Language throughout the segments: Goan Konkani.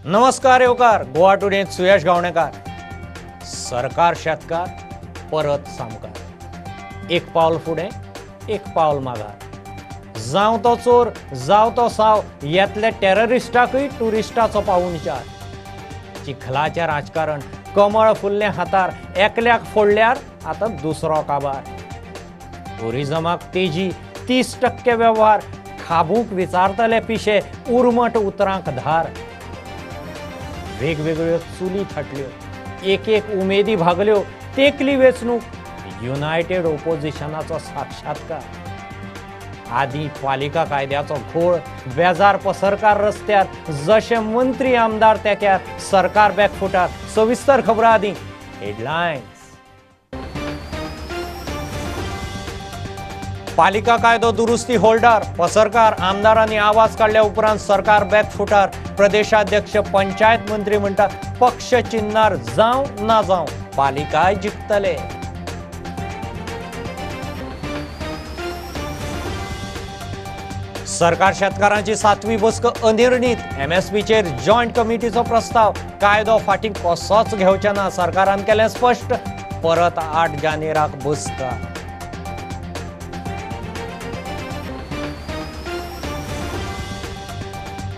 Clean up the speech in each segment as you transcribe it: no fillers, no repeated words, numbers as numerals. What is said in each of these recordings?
नमस्कार येवकार गोवा टुडेंत सुयश गावणेकार. सरकार शेतकार परत सामकार, एक पावल फुडें एक पावल मागार. जावं तो चोर जावं तो साव, येतले टेररिस्टाकूय ट्युरिस्टाचो पावूणचार. चिखलाचें राजकारण, कमळ फुल्लें हातार, एकल्याक फोडल्यार आतां दुसरो काबार. ट्युरिजमाक तेजी, 30% वेव्हार, खाबूक विचारतले पिशे, उर्मट उतरांक धार. वेगवेगळ्यो चुली थाटल्यो, एक एक उमेदी भागल्यो, तेकली वेंचणूक, युनायटेड ओपोजिशनाचो साक्षात्कार. आदी पालिका कायद्याचो घोळ, बेजार पसरकार रस्त्यार, जशे मंत्री आमदार तेक्यार, सरकार बॅकफुटार. सविस्तर खबरां आदी हेडलायन्स. पालिका कायदो दुरुस्ती होल्डार, पसरकार आमदारांनी आवाज काडल्या उपरांत सरकार बॅकफुटार. प्रदेशाध्यक्ष पंचायत मंत्री म्हणटा पक्ष चिन्हार जावं ना जावं पालिकाय जिखतले. सरकार शेतकारांची 7वी बसका अनिर्णीत, एमएसपीचेर जॉयंट कमिटीचो प्रस्ताव, कायदो फाटीं कसोच घेवचे ना, सरकारान केलें स्पश्ट. परत 8 जानेराक बसका.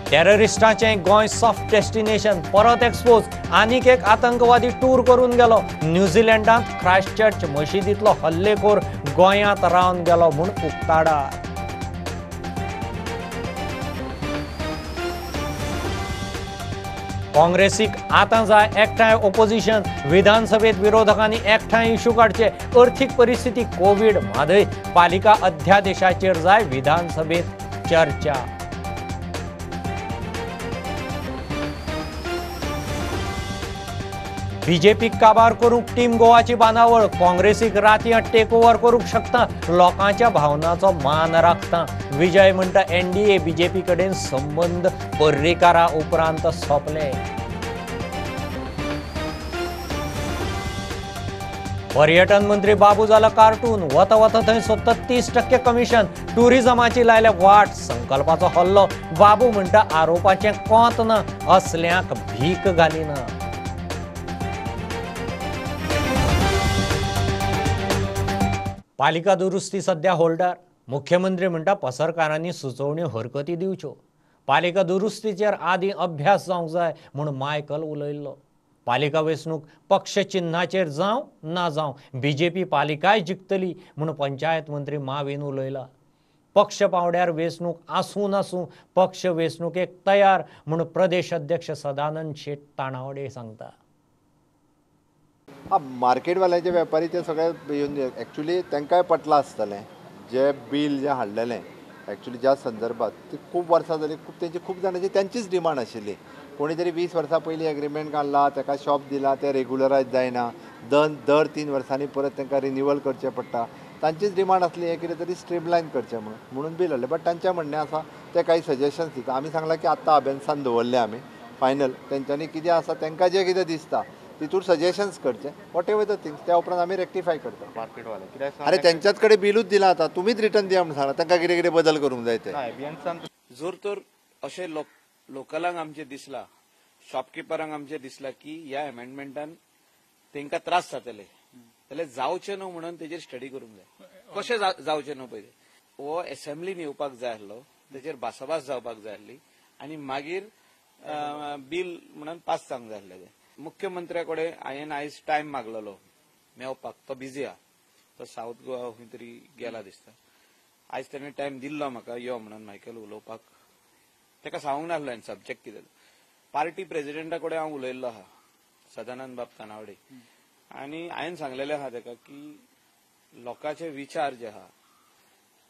टेररिस्टांचें गोंय सॉफ्ट डेस्टिनेशन परत एक्सपोज, आनीक एक आतंकवादी टूर करून गेलो. न्यूझीलंडांत क्रायस्टचर्च मशिदींतलो हल्लेखोर गोंयांत रावन गेलो म्हूण उक्ताडार. काँग्रेसीक आतां जाय एकठांय ओपोजिशन, विधानसभेत विरोधकांनी एकठांय इशू काडचे. अर्थीक परिस्थिती, कोवीड, म्हादय, पालिका अध्यादेशाचेर जाय विधानसभेत चर्चा. बीजेपीक काबार करूंक टीम गोवाची बांदावळ, काँग्रेसीक रातयां टेक ओवर करूंक शकता, लोकांच्या भावनाचो मान राखता. विजय म्हणटा एनडीए बीजेपी कडेन संबंद पर्रीकारा उपरांत सोंपले. पर्यटन मंत्री बाबू जाला कार्टून, वता वता थंय सोदता 30% कमिशन, ट्युरिजमाची लायल्या वाट, संकल्पाचो हल्लो. बाबू म्हणटा आरोपाचें कोंत ना, असल्यांक भीक घालिना. पालिका दुरुस्ती सध्या होल्डार, मुख्यमंत्री म्हणटा पसरकारांनी सुचोवण्यो हरकती दिवच्यो. पालिका दुरुस्तीचेर आदीं अभ्यास जावंक जाय म्हूण मायकल उलयल्लो. पालिका वेंचणूक पक्ष चिन्हाचेर जावं ना जावं बीजेपी पालिकाय जिखतली म्हूण पंचायत मंत्री माविन उलयला. पक्ष पावंड्यार वेंचणूक आसूं नासूं पक्ष वेंचणुकेक तयार म्हूण प्रदेश अध्यक्ष सदानंद शेट ताणावडे सांगता. मार्केटवाल्याचे वेपारी ते सगळे येवन एक्चुली तांकांय पटलां आसतलें जे बील जें हाडलेलें एक्चुली ज्या संदर्भात ती खूब वर्सां जाली, खूब तेंची खूब जाणांची तेंचीच डिमांड आशिल्ली. कोणी तरी 20 वर्सां पयलीं एग्रीमेंट काडला, ताका शॉप दिला, ते रेगुलरायज जायना, दर 3 वर्सांनी परत तांकां रिन्युअल करचें पडटा. तांचीच डिमांड आसली हें कितें तरी स्ट्रीमलायन करचें म्हणून बील हाडलें. बट तांचें म्हणणें आसा ते कांय सजेशन्स दिता. आमी सांगलां की आत्तां अबेन्सान दवरलें आमी फायनल, तेंच्यांनी कितें आसा तांकां जें कितें दिसता तितूर सजेशन्स करचे, what ever the things, त्या उपरांत आमी रेक्टिफाय करता. मार्केटवाले कित्याक अरे तेंच्याच कडेन बिलूच दिलां आतां, तुमीच रिटर्न दिया म्हणून सांगला, तांकां कितें कितें बदल करूंक जाय ते. जर तर अशें लोकलांक आमचें दिसलां, शॉपकिपरांक आमचें दिसलां की ह्या अमेंडमेंटान तांकां त्रास जातले जाल्यार जावचें न्हू म्हणून तेजेर स्टडी करूंक जाय. कशें जावचें न्हू पयलीं हो एसेंब्लीन येवपाक जाय आसलो, तेजेर भासाभास जावपाक जाय आसली आनी मागीर बील म्हणून पास जावंक जाय आसलें. मुख्यमंत्र्या कडेन हांवें आयज टायम मागलेलो मेवपाक, तो बिजी आहा, तो सावथ गोवा खंय तरी गेला दिसता. आयज ताणें टायम दिल्लो म्हाका यो म्हणून मायकल उलोवपाक, ताका सांगूंक नासलो हांवें सब्जेक्ट कितें. पार्टी प्रेजिडेंटा कडेन हांव उलयल्लो आहा, सदानंद बाब तानावडे, आनी हांवें सांगलेलें आहा ताका की लोकांचे विचार जे आहा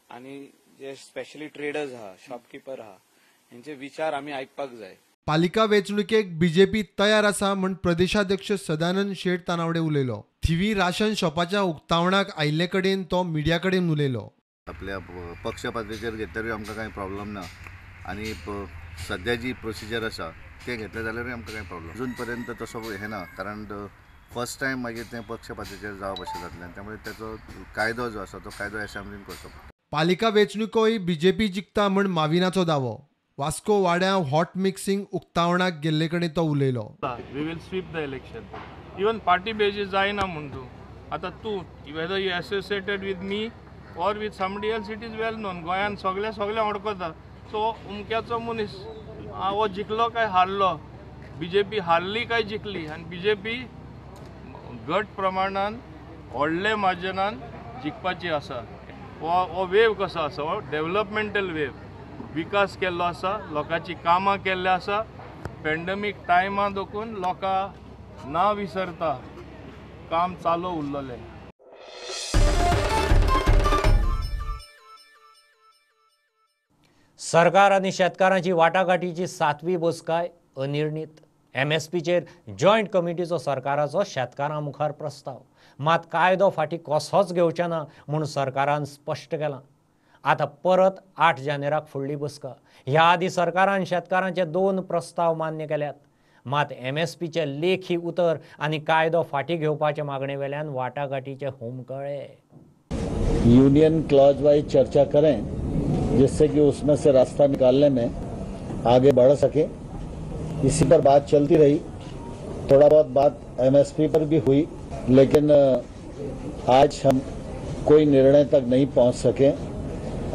आनी जे स्पेशली ट्रेडर्स आहा, शॉपकिपर आहा, हेंचे विचार आमी आयकपाक जाय. पालिका वेंचणुकेक बीजेपी तयार आसा म्हूण प्रदेशाध्यक्ष सदानंद शेट तानावडे उलयलो. थिवी राशन शॉपाच्या उक्तावणाक आयिल्ले कडेन तो मिडिया कडेन उलयलो. आपल्या पक्ष पातळेचेर घेतल्यारूय आमकां कांय प्रॉब्लम ना आनी सद्या जी प्रोसिजर आसा तें घेतलें जाल्यारूय आमकां कांय प्रॉब्लम अजून पर्यंत तसो हें ना, कारण फर्स्ट टायम मागीर तें पक्ष पातळेचेर जावप अशें जातलें आनी त्यामुळे तेचो कायदो जो आसा तो कायदो एसेंब्लीन करचो पडटा. पालिका वेंचणुकोय बीजेपी जिखता म्हूण माविनाचो दावो. वास्को वाड्या हॉट मिक्सिंग उक्तावणाक गेल्ले कडेन तो उलयलो. We will sweep the election. Even party basis जायना म्हूण तूं आतां तूं whether you associated with me or with somebody else, it is well known. गोंयान सगळे सगळे वळखता. सो अमक्याचो मनीस हो जिखलो काय हारलो, बीजेपी हारली काय जिखली, आनी बीजेपी गट प्रमाणान व्हडले मार्जनान जिखपाची आसा. हो वेव कसो आसा, हो डेवलपमेंटल वेव, विकास केल्लो आसा, लोकांची कामां केल्ली आसा. पेंडमीक टायमा देखून लोकां ना विसरता काम चालू उरलें. सरकार आनी शेतकारांची वाटाघाटीची 7वी बसकाय अनिर्णीत. एमएसपीचेर जॉयंट कमिटीचो सरकाराचो शेतकारां मुखार प्रस्ताव, मात कायदो फाटीं कसोच घेवचे ना म्हूण सरकारान स्पश्ट केलां. आतां परत 8 जानेराक फुडली बसका. ह्या आदीं सरकारान शेतकारांचे 2 प्रस्ताव मान्य केल्यात, मात एमएसपीचे लेखी उतर आनी कायदो फाटीं घेवपाचे मागणे वेल्यान वाटाघाटीचे हुमकळे. युनियन क्लॉज वाइज चर्चा करें जिससे कि उसमें से रास्ता निकालने में आगे बढ़ सके. इसी पर बात चलती रही, थोड़ा बहुत बात एमएसपी पर भी हुई, लेकिन आज हम कोई निर्णय तक नहीं पहुंच सके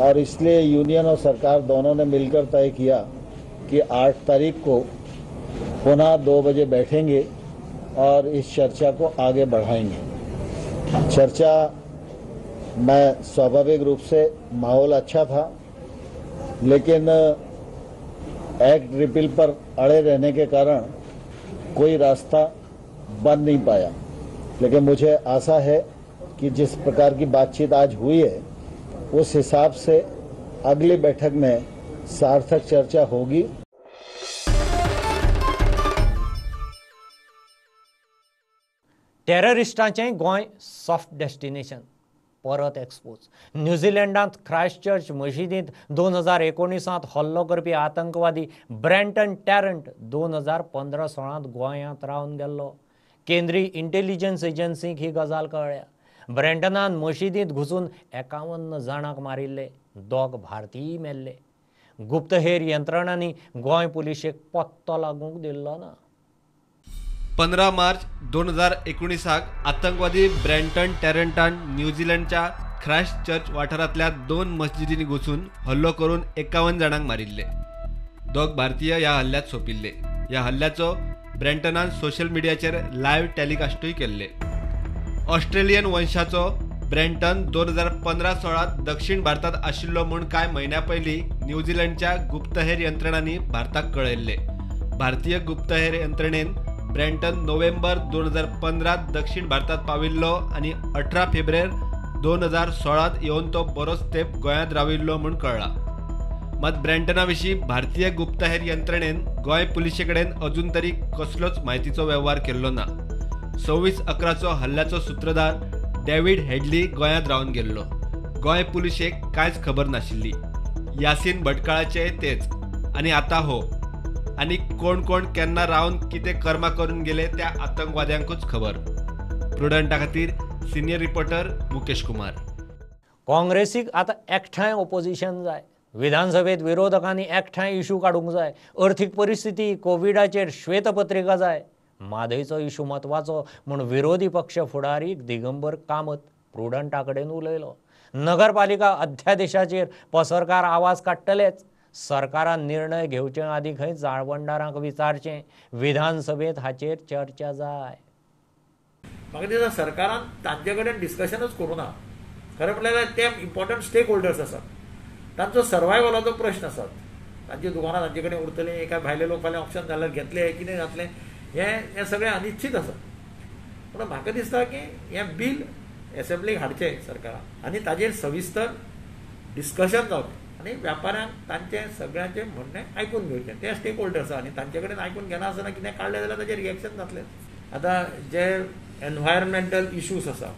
और इसलिए यूनियन और सरकार दोनों ने मिलकर तय किया कि 8 तारीख को पुनः 2 बजे बैठेंगे और इस चर्चा को आगे बढ़ाएंगे. चर्चा में स्वाभाविक रूप से माहौल अच्छा था, लेकिन एक्ट रिपील पर अड़े रहने के कारण कोई रास्ता बन नहीं पाया. लेकिन मुझे आशा है कि जिस प्रकार की बातचीत आज हुई है उस हिसाब से अगली बैठक में सार्थक चर्चा होगी. टेररिस्टांचें गोंय सॉफ्ट डेस्टिनेशन परत एक्सपोज. न्यूझिलंडांत क्रायस्ट चर्च मशिदींत 2019 हल्लो करपी आतंकवादी ब्रँटन टॅरंट 2015-16 गोंयांत रावन गेल्लो. केंद्रीय इंटेलिजन्स एजन्सीक ही गजाल कळ्ळ्या. ब्रँटनान मशिदींत घुसून 51 जाणांक मारिल्ले, 2 भारतीय मेल्ले. गुप्तहेर यंत्रणांनी गोंय पुलिशेक पत्तो लागूंक दिल्लो ना. 15 मार्च 2019 आतंकवादी ब्रँटन टॅरंटान न्यूझिलंडच्या क्रायस्ट चर्च वाठारांतल्या 2 मस्जिदींनी घुसून हल्लो करून 51 जाणांक मारिल्ले. 2 भारतीय ह्या हल्ल्यात सोंपिल्ले. ह्या हल्ल्याचो ब्रँटनान सोशल मिडियाचेर लायव्ह टेलिकास्टूय केल्ले. ऑस्ट्रेलियन वंशाचो ब्रँटन 2015-16 दक्षिण भारतांत आशिल्लो म्हूण कांय म्हयन्या पयलीं न्यूझिलंडच्या गुप्तहेर यंत्रणांनी भारताक कळयल्ले. भारतीय गुप्तहेर यंत्रणेन ब्रँटन नोव्हेंबर 2015 दक्षिण भारतात पाविल्लो आनी 18 फेब्रुवारी 2016 येवन तो बरोच तेंप गोंयांत राविल्लो म्हूण कळ्ळा. मात ब्रँटना विशीं भारतीय गुप्तहेर यंत्रणेन गोंय पुलिशे कडेन अजून तरी कसलोच म्हायतीचो वेव्हार केल्लो ना. 26/11 हल्ल्याचो सूत्रधार डेव्हिड हेडली गोंयांत रावन गेल्लो. गोंय पुलिशेक कांयच खबर नाशिल्ली. यासीन भटकाळाचे तेच आनी आतां हो आनी कोण कोण केन्ना रावन कितें कर्मा करून गेले त्या आतंकवाद्यांकूच खबर. प्रुडंटा खातीर सिनियर रिपोर्टर मुकेश कुमार. काँग्रेसीक आतां एकठांय ओपोजिशन जाय. विधानसभेत विरोधकांनी एकठांय इशू काडूंक जाय. अर्थीक परिस्थिती, कोविडाचेर श्वेतपत्रिका जाय. म्हादयचो इशू म्हत्वाचो म्हूण विरोधी पक्ष फुडारी दिगंबर कामत प्रुडंटा कडेन उलयलो. नगरपालिका अध्यादेशाचेर पसरकार आवाज काडटलेच. सरकारान निर्णय घेवचे आदीं खंय जाळवणदारांक विचारचें. विधानसभेत हाचेर चर्चा जाय. म्हाका दिसता सरकारान तांचे कडेन डिस्कशनूच करूं ना. खरें म्हणल्यार ते इम्पॉर्टंट स्टेक होल्डर्स आसात, तांचो सर्वायवलाचो प्रश्न आसात. तांची दुकानां तांचे कडेन उरतलीं काय भायले लोक फाल्यां ऑप्शन जाल्यार घेतले कितें जातलें हें सगळें अनिश्चीत आसा. पूण म्हाका दिसता की हें बील एसेंब्लीक हाडचें सरकारान आनी ताजेर सविस्तर डिस्कशन जावचें आनी व्यापाऱ्यांक तांचें सगळ्यांचें म्हणणें आयकून घेवचें. ते स्टेक होल्डर्स आसा आनी तांचे कडेन आयकून घेना आसतना कितें काडलें जाल्यार ताजें रिएक्शन जातलें. आतां जे एनवायरमेंटल इशूज आसा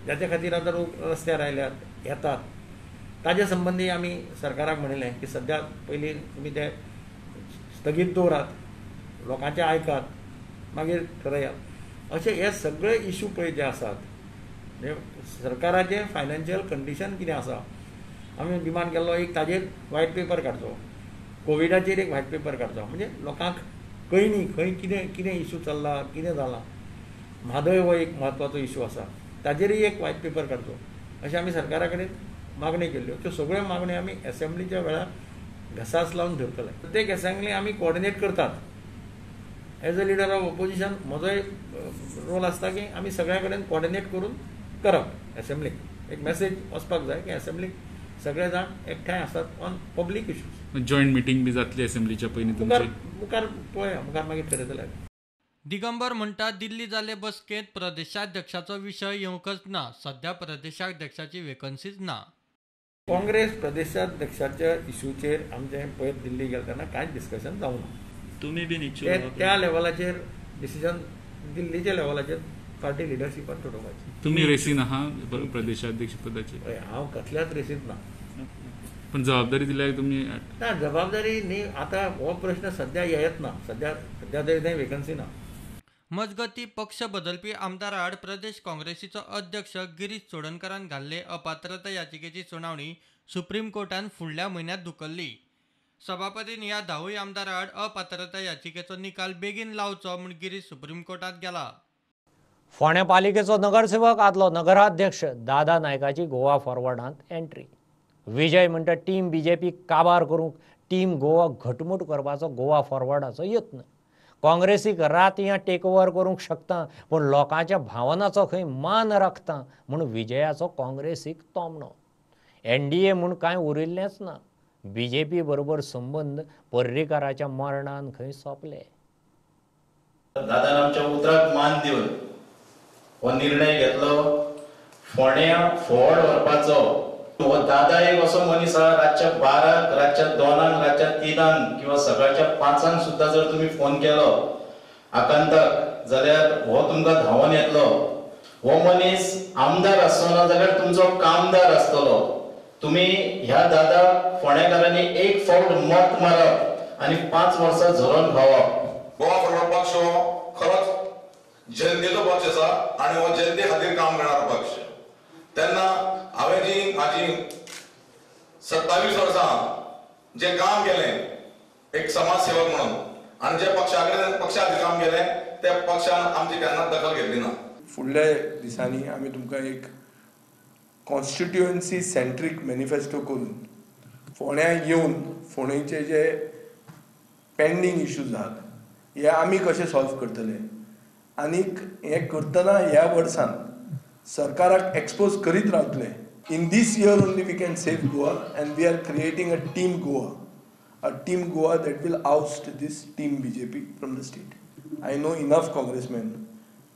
जाचे खातीर आतां लोक रस्त्यार आयल्यात येतात ताजे संबंदी आमी सरकाराक म्हणिल्लें की सद्या पयलीं तुमी ते स्थगीत दवरात, लोकांचें आयकात, मागीर ठरयात. अशे हे सगळे इशू पळय जे आसात सरकाराचें फायनान्शियल कंडिशन कितें आसा, आमी डिमांड केल्लो एक ताजेर व्हायट पेपर काडचो, कोविडाचेर एक व्हायट पेपर काडचो, म्हणजे लोकांक कळनी खंय कितें कितें इशू चल्ला, कितें जालां. म्हादय हो एक म्हत्वाचो इशू आसा, ताजेरय एक व्हायट पेपर काडचो अशें आमी सरकारा कडेन मागण्यो केल्ल्यो. त्यो सगळ्यो मागण्यो आमी एसेंब्लीच्या वेळार घसास लावन धरतले. प्रत्येक एसेंब्ली आमी कोऑर्डिनेट करतात. As a leader of opposition म्हजोय रोल आसता की आमी सगळ्या कडेन कोऑर्डिनेट करून करप. एसेंब्लीक एक मॅसेज वचपाक जाय की एसेंब्लीक सगळे जाण एकठांय आसात on public issues. Joint meeting बी जातली एसेंब्लीच्या पयलीं तुमची? मुखार पळया, मुखार मागीर ठरयतले. दिगंबर म्हणटा दिल्ली जाल्ले बसकेंत प्रदेशाध्यक्षाचो विशय येवंकच ना. सध्या प्रदेशाध्यक्षाची वेकन्सीच ना. काँग्रेस प्रदेशाध्यक्षाच्या इशूचेर आमचें पयर दिल्ली गेले तेन्ना कांयच डिस्कशन जावंक ना. तुमी बीन इच्छूक त्या लेवलाचेर डिसिजन दिल्लीच्या लेवलाचेर पार्टी लिडरशिपान ठरोवपाची. तुमी रेसीन आहा प्रदेशाध्यक्ष पदाचेर? हांव कसल्याच रेसींत ना. पण जबाबदारी दिल्यार तुमी? ना, जबाबदारी न्ही, आतां हो प्रश्न सद्या येत ना. सद्या सद्या तरी थंय वेकन्सी ना. मजगती पक्ष बदलपी आमदाराआड प्रदेश काँग्रेसीचो अध्यक्ष गिरीश चोडणकारान घाल्ले अपात्रता याचिकेची सुनावणी सुप्रीम कोर्टान फुडल्या म्हयन्यांत धुकल्ली. सभापतीन ह्या 10 आमदाराआड अपात्रता याचिकेचो निकाल बेगीन लावचो म्हूण गिरीश सुप्रीम कोर्टांत गेला. फोंडें पालिकेचो नगरसेवक आदलो नगराध्यक्ष दादा नायकाची गोवा फॉरवर्डांत एंट्री. विजय म्हणटा टीम बीजेपी काबार करूंक टीम गोवा घटमूट करपाचो गोवा फॉरवर्डाचो यत्न. काँग्रेसीक रातयां टेक ओवर करूंक शकता पूण लोकांच्या भावनाचो खंय मान राखता म्हूण विजयाचो काँग्रेसीक तोमणो. एनडीए म्हूण कांय उरिल्लेंच ना. बीजेपी बरोबर संबंद पर्रीकाराच्या मरणान खंय सोंपले. दादान आमच्या उतराक मान दिवन हो निर्णय घेतलो. फोंड्या फॉरवर्ड व्हरपाचो हो दादा एक असो मनीस आहा, रातच्या 12, रातच्या 2, रातच्या 3 किंवा सकाळच्या 5 सुद्धा जर तुम्ही फोन केलो आकांताक जाल्यार हो तुमकां धांवन येतलो. हो मनीस आमदार आसचो ना जाल्यार तुमचो कामदार आसतलो. तुम्ही ह्या दादा फोंडेकारांनी एक फावट मत मारप आनी 5 वर्सां झरोवन खावप. गोवा फॉरवर्ड पक्ष हो खरोच जनतेचो पक्ष आसा आनी हो जनते खातीर काम करणारो पक्ष. तेन्ना हांवें जी म्हाजी 27 वर्सां जें काम केलें एक समाज सेवक म्हणून आनी जे पक्षा कडेन पक्षा खातीर काम केलें त्या पक्षान आमची केन्नाच दखल घेतली ना. फुडल्या दिसांनी आमी तुमकां एक कॉन्स्टिट्युएन्सी सेंट्रीक मॅनिफेस्टो करून फोंड्या येवन फोंडेचे जे पेंडींग इश्यूज आहात हे आमी कशे सॉल्व करतले आनीक हें करतना ह्या वर्सान सरकाराक एक्सपोज करीत रावतले. In this year only we can save Goa and we are creating a team Goa, a team Goa that will oust this team BJP from the state. I know enough congressmen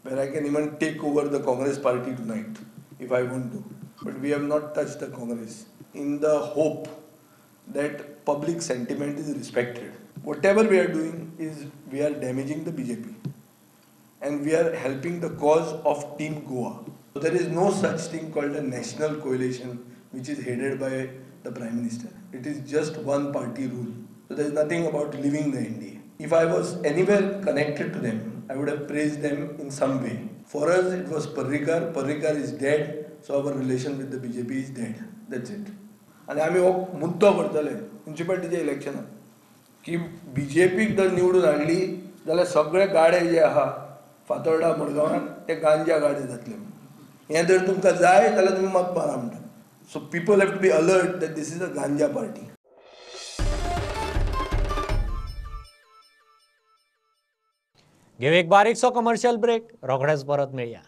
where I can even take over the Congress party tonight if I want to, but we have not touched the Congress in the hope that public sentiment is respected. Whatever we are doing is we are damaging the BJP and we are helping the cause of Team Goa. There is no such thing called a national coalition which is headed by the Prime Minister. It is just one party rule. So there is nothing about leaving the NDA. If I was anywhere connected to them, I would have praised them in some way. For us, it was Parrikar. Parrikar is dead, so our relation with the BJP is dead. That's it. आनी आमी हो मुद्दो करतले म्युनिसिपालिटीच्या इलेक्शनाक की बीजेपीक जर निवडून हाडली जाल्यार सगळे गाडे जे आहा फातोर्डा मडगांवान ते गांजा गाडे जातले. हें जर तुमकां जाय जाल्यार तुमी मत मारा म्हणटा. So people have to be alert that this is a ganja party. घेऊ एक बारीकसो कमर्शियल ब्रेक, रोखडेच परत मेळया.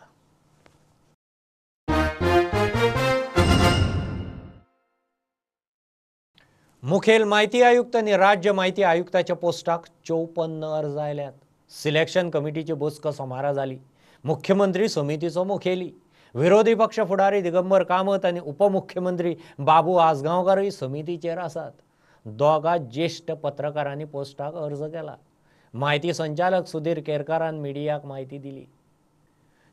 मुखेल माहिती आयुक्त आनी राज्य माहिती आयुक्ताच्या पोस्टाक 54 अर्ज आयल्यात. सिलेक्शन कमिटीची बसका सोमारा जाली. मुख्यमंत्री समितीचो मुखेली, विरोधी पक्ष फुडारी दिगंबर कामत आनी उपमुख्यमंत्री बाबू आजगांवकारय समितीचेर आसात. दोगा ज्येश्ठ पत्रकारांनी पोस्टाक अर्ज केला. माहिती संचालक सुधीर केरकारान मिडियाक माहिती दिली.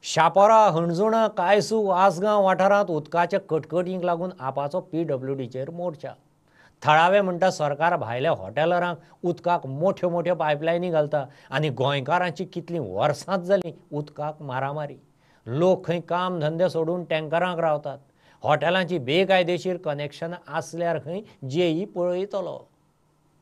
शापोरा, हणजुणा, कायसू, आसगांव वाठारांत उदकाच्या कटकटींक लागून आपाचो पीडब्ल्यूडीचेर मोर्चा. थळावे म्हणटा सरकार भायल्या हॉटेलरांक उदकाक मोठ्यो मोठ्यो पायपलायनी घालता आनी गोंयकारांची कितलीं वर्सांच जालीं उदकाक मारामारी. लोक खंय काम धंदे सोडून टँकरांक रावतात. हॉटेलांची बेकायदेशीर कनेक्शनां आसल्यार खंय जेई पळयतलो.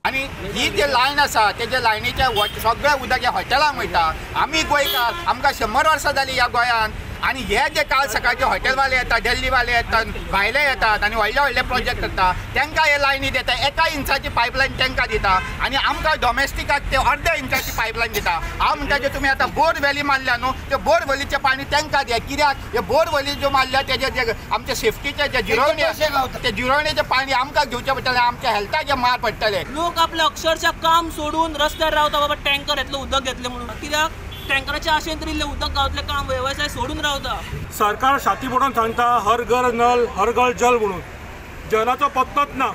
आनी ही जे लायन आसा तेजे लायनीचे सगळें उदक ह्या हॉटेलांक वयता. आमी गोंयकार, आमकां 100 वर्सां जालीं ह्या गोंयांत आनी हे जे काल सकाळचे हॉटेलवाले येतात, दिल्लीवाले येतात, भायले येतात आनी व्हडले व्हडले प्रोजेक्ट करता, तांकां हे लायनी दिता. 1 इंचाची पायपलायन तांकां दिता आनी आमकां डॉमेस्टिकाक ते अर्द्या इंचाची पायपलायन दिता. हांव म्हणटा जे तुमी आतां बोर व्हॅली मारल्या न्हू, ते बोर व्हॅलीचें पाणी तांकां दिया. कित्याक हे बोर व्हॅली ज्यो मारल्या तेजे जे आमचे सेफ्टीचे जे जिरोवणे, ते जिरोवणेचें पाणी आमकां घेवचें पडटलें, आमच्या हेल्थाक जे मार पडटले. लोक आपले अक्षरशः काम सोडून रस्त्यार रावता, बाबा टँकर येतलो उदक घेतलें म्हणून. कित्याक टँकराच्या आशेन तरी इल्लें उदक गावतलें, काम वेवसाय सोडून रावता. सरकार छाती बडोवन सांगता हर घर नल हर घर जल म्हणून, जलाचो पत्तोच ना.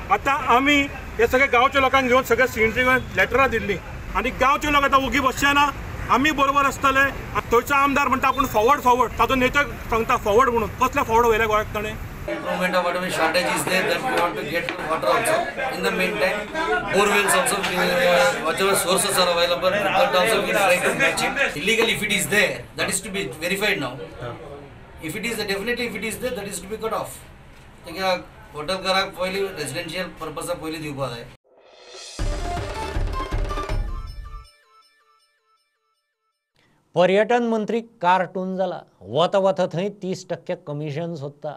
आतां आमी हे सगळे गांवच्या लोकांक घेवन सगळे सीएनजी लेटरां दिल्लीं आनी गांवचे लोक आतां ओगी बसचे ना, आमी बरोबर आसतले. थंयचो आमदार म्हणटा आपूण फॉवर्ड फॉवर्ड, ताचो नेतो सांगता फॉवर्ड म्हणून, कसले फॉवर्ड वयले गोंयाक ताणें? Improvement of whatever shortage is there, that we want to get water also. In the meantime, bore wells also, whatever sources are available, that also we try to match it. Illegal if it is there, that is to be verified now. If it is definitely, if it is there, that is to be cut off. Hotel घराक पयली रेसिडेन्शियल पर्पसाक पयली दिवपाक जाय. पर्यटन मंत्री कार्टून जाला, वता वता थंय 30% कमिशन सोदता.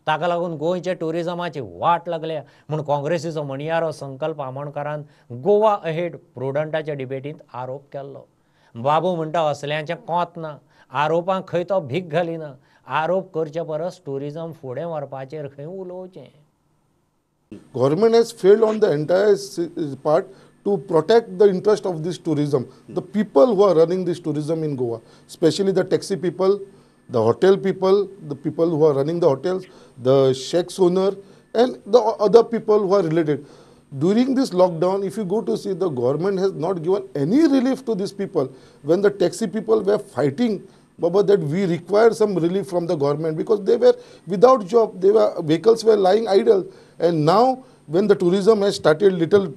ताका लागून गोंयच्या ट्युरिजमाची वाट लागल्या म्हूण काँग्रेसीचो म्हणयारो संकल्प आमोणकारान गोवा अहेड प्रुडंटाच्या डिबेटींत आरोप केल्लो. बाबू म्हणटा असल्यांचें कोंत ना, आरोपांक खंय तो भीक घालिना. आरोप करचे परस ट्युरिजम फुडें व्हरपाचेर खंय उलोवचें. Government has failed on the entire part to protect the interest of this tourism. The people who are running this tourism in Goa, especially the taxi people, the hotel people, the people who are running the hotels, the shacks owner and the other people who are related. During this lockdown, if you go to see, the government has not given any relief to these people. When the taxi people were fighting, Baba, that we require some relief from the government because they were without job, they were, vehicles were lying idle. And now when the tourism has started little,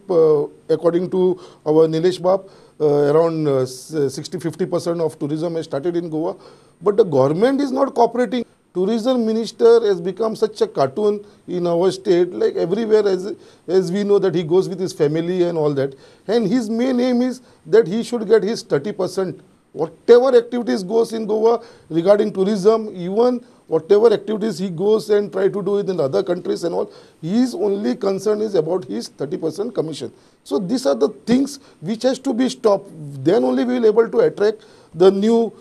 according to our Nilesh Bab, around 60-50% of tourism has started in Goa, but the government is not cooperating. Tourism minister has become such a cartoon in our state, like everywhere, as we know that he goes with his family and all that. And his main aim is that he should get his 30%. Whatever activities goes in Goa regarding tourism, even whatever activities he goes and try to do it in other countries and all, his only concern is about his 30% commission. So these are the things which has to be stopped. Then only we will able to attract the new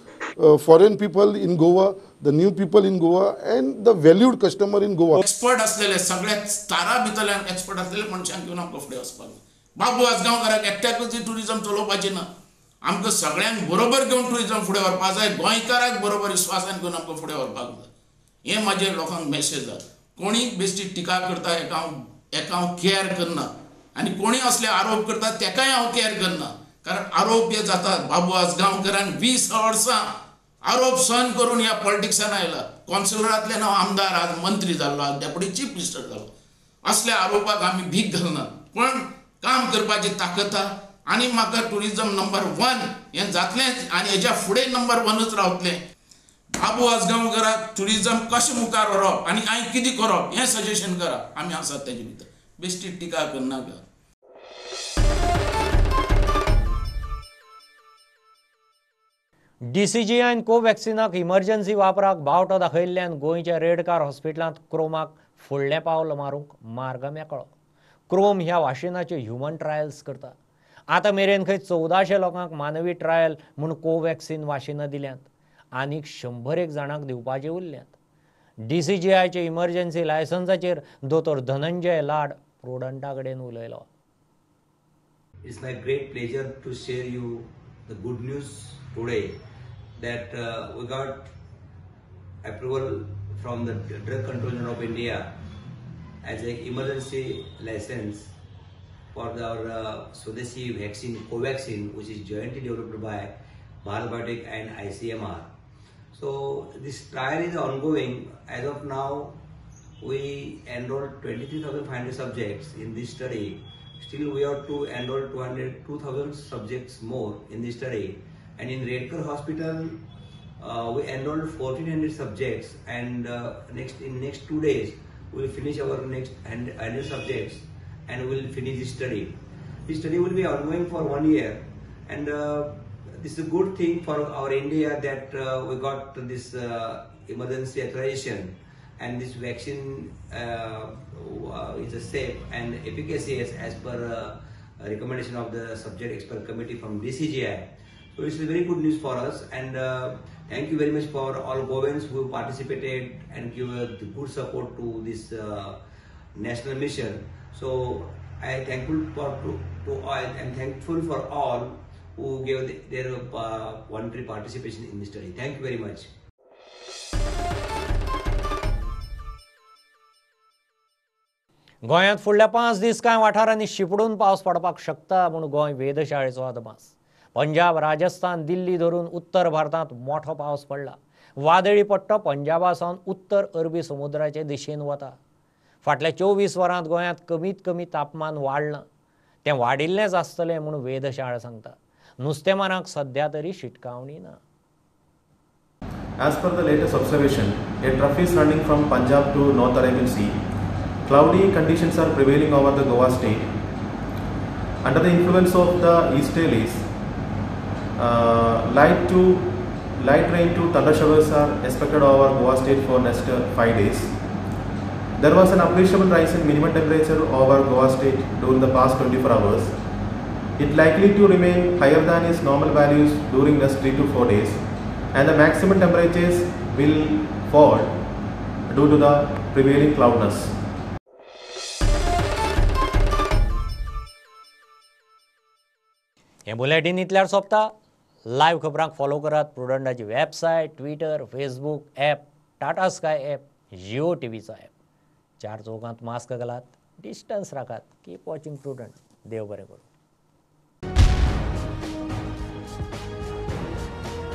foreign people in Goa, the new people in Goa and the valued customer in Goa. Expert असलेले सगळ्या तारा भितरल्यान एक्सपर्ट असलेले मनशांक घेवन आमकां फुडें वचपाक जाय. बाबू आजगांवकाराक एकट्याकूच ट्युरिजम चलोवपाचें ना, आमकां सगळ्यांक बरोबर घेवन ट्युरिजम फुडें व्हरपाक जाय, गोंयकाराक बरोबर विस्वासान घेवन आमकां फुडें व्हरपाक जाय. हें म्हाजें लोकांक मॅसेज आसा. कोणी बेश्टी टिका करता हेका हांव कॅर करना आनी कोणी असले आरोप करता तेकाय हांव कॅर करना, कारण आरोप हे जातात. बाबू आजगांवकारान 20 वर्सां आरोप सहन करून ह्या पॉलिटिक्सान आयला. कॉन्सिलरांतल्यान हांव आमदार, आज मंत्री जाल्लो, आज डेप्युटी चीफ मिनिस्टर जालो. असल्या आरोपाक आमी भीक घालना, पण काम करपाची ताकद आसा आनी म्हाका ट्युरिजम नंबर 1 हें जातलेंच आनी हेज्या फुडें नंबर 1च रावतलें. बाबू आजगांवकाराक ट्युरिजम कशें मुखार व्हरप आनी हांवें कितें करप हें सजेशन करा, आमी आसात तेजे भितर. बेश्टी टिका करनाका. डीसीजीआयन कोव्हॅक्सिनाक इमर्जन्सी वापराक बावटो दाखयल्ल्यान गोंयच्या रेडकार हॉस्पिटलांत क्रोमाक फुडलें पावल मारूंक मार्ग मेकळो. क्रोम ह्या वाशिनाच्यो ह्युमन ट्रायल्स करता. आतां मेरेन खंय 1400 लोकांक मानवी ट्रायल म्हूण कोव्हॅक्सिन वाशिनां दिल्यांत, आनीक 101 जाणांक दिवपाचें उरल्यात. डीसीजीआयचे इमर्जन्सी लायसन्साचेर दोतोर धनंजय लाड प्रुडंटा कडेन उलयलो. It's my great pleasure to share you the good news today that we got approval from the Drug Controller of India as an emergency license for our Swadeshi vaccine Covaxin, which is jointly developed by Bharat Biotech and ICMR. So this trial is ongoing. As of now, we enrolled 23,500 subjects in this study. Still, we have to enroll 2,000 subjects more in this study. And in Redcar Hospital, we enrolled 1,400 subjects, and in next 2 days, we will finish our next 100 subjects. and we will finish this study. This study will be ongoing for 1 year, and this is a good thing for our India that we got this emergency authorization, and this vaccine is a safe and efficacious as per recommendation of the subject expert committee from DCGI. So this is very good news for us, and thank you very much for all Goans who participated and give good support to this national mission. So I am thankful for to all, and thankful for all who gave their voluntary participation in this study. Thank you very much. गोंयांत फुडल्या 5 दीस कांय वाठारांनी शिपडून पावस पडपाक शकता म्हूण गोंय वेधशाळेचो अदमास. पंजाब, राजस्थान, दिल्ली धरून उत्तर भारतांत मोठो पावस पडला. वादळी पट्टो पंजाबा सावन उत्तर अरबी समुद्राचे दिशेन वता. फाटल्या 24 वरांत गोंयांत कमीत कमी तापमान वाडलां, तें वाडिल्लेंच आसतलें म्हूण वेधशाळा सांगता. नुस्तेमारांक सद्या तरी शिटकावणी ना. As per the latest observation, a trough is running from Punjab to North Arabian Sea. Cloudy conditions are prevailing over the Goa state. Under the influence of the easterlies, light rain to thunder showers are expected over Goa state for next 5 days. There was an appreciable rise in minimum temperature over Goa state during the past 24 hours. It likely to remain higher than its normal values during next 3 to 4 days, and the maximum temperatures will fall due to the prevailing cloudiness. हें बुलेटीन इतल्यार सोंपता. लायव्ह खबरांक फॉलो करात प्रुडंटाची website, Twitter, Facebook app, Tata Sky app, Jio टीव्हीचो app. 4 चौकांत मास्क घालात, डिस्टन्स राखात, कीप वॉचिंग प्रुडंट. देव बरें करूं.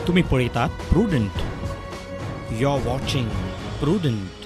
तुम्ही पळयतात Prudent. You are watching Prudent.